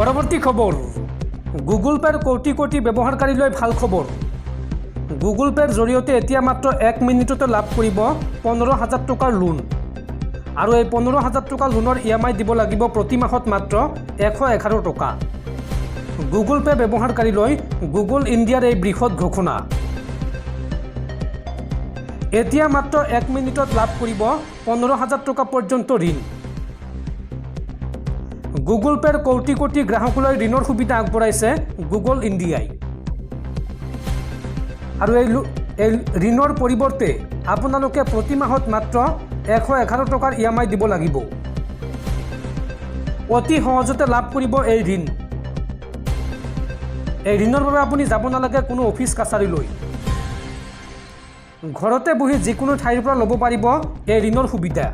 পৰৱৰ্তী খবৰ, গুগল পে'ৰ কোটি কোটি ব্যৱহাৰকাৰীলৈ ভাল খবৰ। গুগল পে'ৰ জৰিয়তে এতিয়া মাত্ৰ 1 মিনিটতে লাভ কৰিব 15,000 টকাৰ লোন আৰু এই 15,000 টকা লোনৰ ইএমআই দিব লাগিব প্ৰতি মাহত মাত্ৰ 111 টকা। গুগল পে' ব্যৱহাৰকাৰীলৈ গুগল ইণ্ডিয়াৰ এই বৃহৎ ঘোষণা। এতিয়া মাত্ৰ 1 মিনিটত লাভ কৰিব 15,000 টকা পৰ্যন্ত ঋণ। গুগল পে'ৰ কোটি কোটি গ্ৰাহকলৈ ঋণৰ সুবিধা আগবঢ়াইছে গুগল ইণ্ডিয়াই আৰু এই ঋণৰ পৰিৱৰ্তে আপোনালোকে প্ৰতি মাহত মাত্ৰ 111 টকাৰ ইএমআই দিব লাগিব। অতি সহজতে লাভ কৰিব এই ঋণ। এই ঋণৰ বাবে আপুনি যাব নালাগে কোনো অফিচ কাছাৰীলৈ। ঘৰতে বহি যিকোনো ঠাইৰ পৰা ল'ব পাৰিব এই ঋণৰ সুবিধা।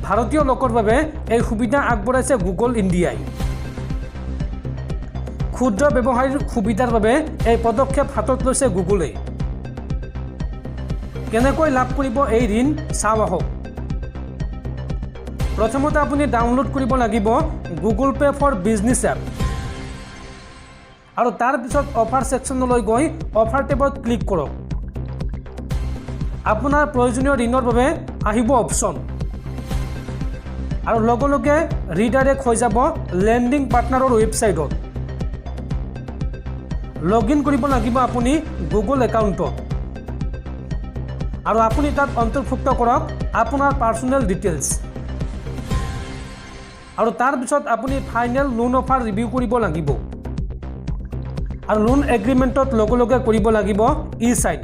ভাৰতীয় লোকৰ বাবে এই সুবিধা আগবঢ়াইছে গুগল ইণ্ডিয়াই। ক্ষুদ্ৰ ব্যৱসায়ীৰ সুবিধাৰ বাবে এই পদক্ষেপ হাতত লৈছে গুগলে। কেনেকৈ লাভ কৰিব এই ঋণ, চাওঁ আহক। প্ৰথমতে আপুনি ডাউনলোড কৰিব লাগিব Google pay for business app আৰু তাৰপিছত অফাৰ ছেকশ্যনলৈ গৈ অফাৰ টেবত ক্লিক কৰক। আপোনাৰ প্ৰয়োজনীয় ঋণৰ বাবে আহিব অপশ্যন আৰু লগে লগে ৰিডাইৰেক্ট হৈ যাব লেণ্ডিং পাৰ্টনাৰৰ ৱেবছাইটত। লগ ইন কৰিব লাগিব আপুনি গুগল একাউণ্টত আৰু আপুনি তাত অন্তৰ্ভুক্ত কৰক আপোনাৰ পাৰ্চনেল ডিটেইলছ আৰু তাৰপিছত আপুনি ফাইনেল লোন অফাৰ ৰিভিউ কৰিব লাগিব আৰু লোন এগ্ৰিমেণ্টত লগে লগে কৰিব লাগিব ই চাইন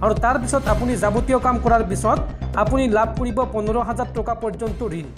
আৰু তাৰপিছত আপুনি যাৱতীয় কাম কৰাৰ পিছত আপুনি লাভ কৰিব 15,000 টকা পৰ্যন্ত ঋণ।